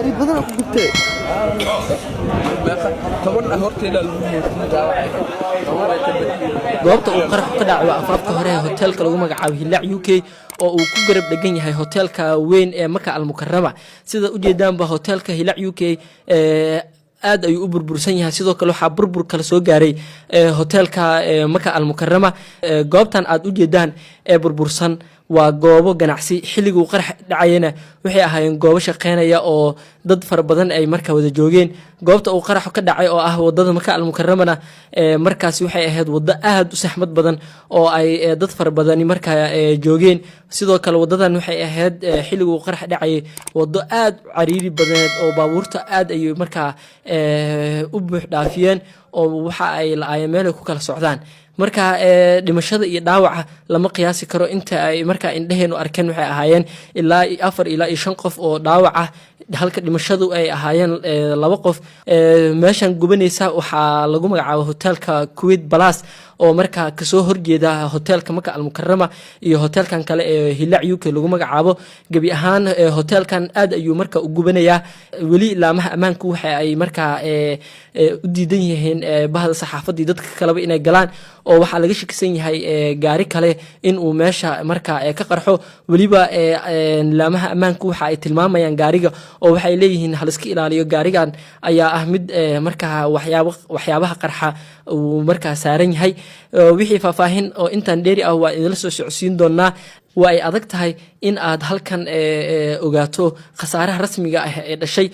Gawaari badan ku gubtay. 10 horteeda lagu mootiyey, dhaawacay 10 way ka badiyeen. Goobta uu qaraxu ka dhacay waa afaafka hore ee hoteelka lagu magacaabo Hilaac UK, oo uu ku garab dhegan yahay hoteelka weyn ee Maka Almukarama. Sida ujeedaanba, hoteelka Hilaac UK aad ayuu u burbursan yahay. Sidoo kale waxaa burbur kale soo gaaray hoteelka Maka Almukarama. Goobtan aad ujeedaan ee burbursan waa goobo ganacsi. Xilliguu qarax dhacayana waxay ahaayeen goobo shaqeynaya oo dad fara badan ay markaa wada joogeen. Goobta uu qaraxu ka dhacay oo ah wadada Maka Almukaramana, markaasi waxay ahayd waddo aad u saxmad badan oo ay dad fara badani markaa joogeen. Sidoo kale wadadan waxay ahayd, xilliguu qarax dhacayay, waddo aad u cariiri badaneed oo baabuurta aad ayay markaa u buux dhaafiyeen, oo waxa ay la-aayeen meel ay ku kala socdaan. Marka dhimashada iyo dhaawaca lama qiyaasi karo. Inta ay markaa indheheenu arkeen waxay ahaayeen ilaa afar ilaa iyo shan qof oo dhaawac ah, halka dhimashadu ay ahaayeen laba qof. Meeshan gubanaysa waxaa lagu magacaaba hoteelka Kuwait Palace, oo markaa kasoo horjeeda hoteelka Maka Almukarama iyo hoteelkan kale ee Hilaac UK lagu magacaabo. Gebi ahaan hoteelkan aad ayuu marka u gubanayaa. Weli laamaha ammaanku waxa ay markaa u diidan yihiin bahda saxaafadii dadka kaleba inay galaan, oo waxaa laga shakisan yahay gaari kale in uu meesha markaa ka qarxo. Weliba laamaha ammaanku waxa ay tilmaamayaan gaariga, oo waxay leeyihiin haliska ilaaliyo, gaarigan ayaa ah mid markaa waxyaabaha qarxa uu markaa saaran yahay. Wixii faahfaahin oo intaan dheeri ah waa idinla soo socodsiin doonaa. Waa ay adag tahay in aad halkan ogaato khasaaraha rasmiga ah ee dhashay.